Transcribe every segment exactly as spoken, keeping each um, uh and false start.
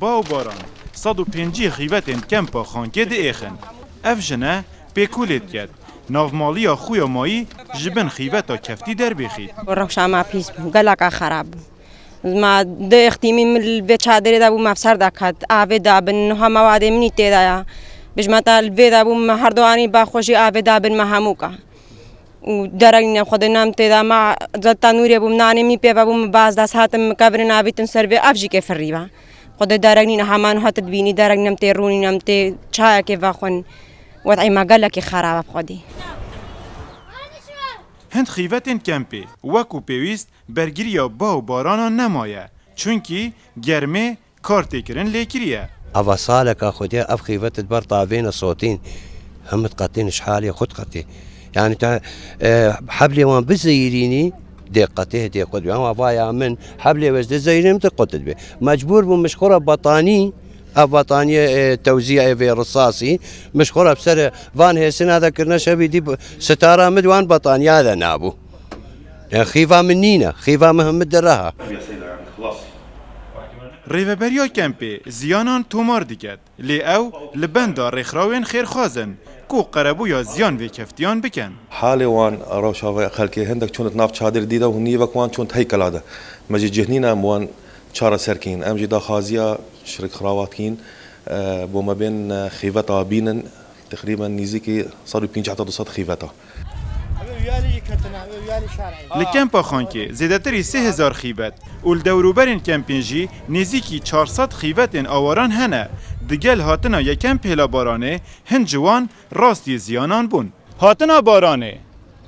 Ba û baran, sed û pêncî xîvetên kempa Xankê diêxin. Ev jine pêkûlê diket. Navmaliya xwe ya mayî ji bin xîveta keftî derbêxît. Rewşa me pîs bû, geleka xerab bû. Ma di ixtîmî min li vê çadirê de bû, me bi ser de ket. Avê dabin, niha mewadê min î tê de ya. Bijmeta li vê de bû, me her du anî ba xwe jî avê dabin me hemûka. Û derek nîne, Xwedê nem tê de, me zeta nûrê bûm, nanê min pê ve bûm, baz dest hatim, min kevirin avîtin ser vê, ev jî kê firî be. Xwedê derek nîne, heman hat dibînî, derek nem tê rûnî, nem tê çayekê vexwin. Wed'ê me gelekî xerab e bi Xwedê. Hind xîvetên kempê, wekû pêwîst, bergiriya ba û barana nemaye. Çunkî germê kar tê kirin lê kiriye. Ava saleka xwedê ev xîvet di ber tavê ne sotîn. Him diqetîn ji halê xwe diqetî. Yani te, e, heblê wan bizeyirînî dê qetê dê xwe. Ama vaya min heblê wez dê zeyirîn te qut dibe. Mecbûr bûm min ji xwe re batanî, ev bataniyê, e, tewziya ê vê risasî, min ji xwe re bi ser van hêsina de kirine şevî dî bi-, sitara min di wan bataniya de nabû. E, xîva min nîne, xîva min him di reha. Rêveberiya kempê ziyanan tomar diket, lê ew li benda rêxrawên xêrxwaz in ku qerebûya ziyan vê keftiyan bikin. Halê wan, rewşa vê xelkê hindek çûn di nav çadir dî de û nîvek wan çûn di heykela de. Me jî cihnîne em wan çareser kîn. Em jî daxwaziya şirîk xiravat kîn, e, bo me bên, e, xîveta bînin, teqrîben nîzîkî sed û pêncî heta du sed xîveta. Li kempa Xankê zêdetirî sê hezar xîvet û li dewrûberên kempên jî nêzîkî çar sed xîvetên awaran hene. Digel hatina yekem pêla baranê hin ji wan rastî ziyanan bûn. Hatina baranê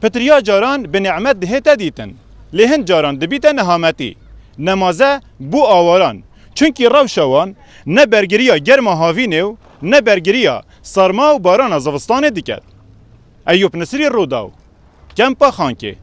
pitiriya caran bi nîmet dihête dîtin, lê hin caran dibîte nehametî, nemaze bo awaran. Çunkî rewşa wan ne bergiriya germa havînê û ne bergiriya serma û barana zivistanê diket. Eyûp Nisrî, Rûdaw, Kempa Xankê.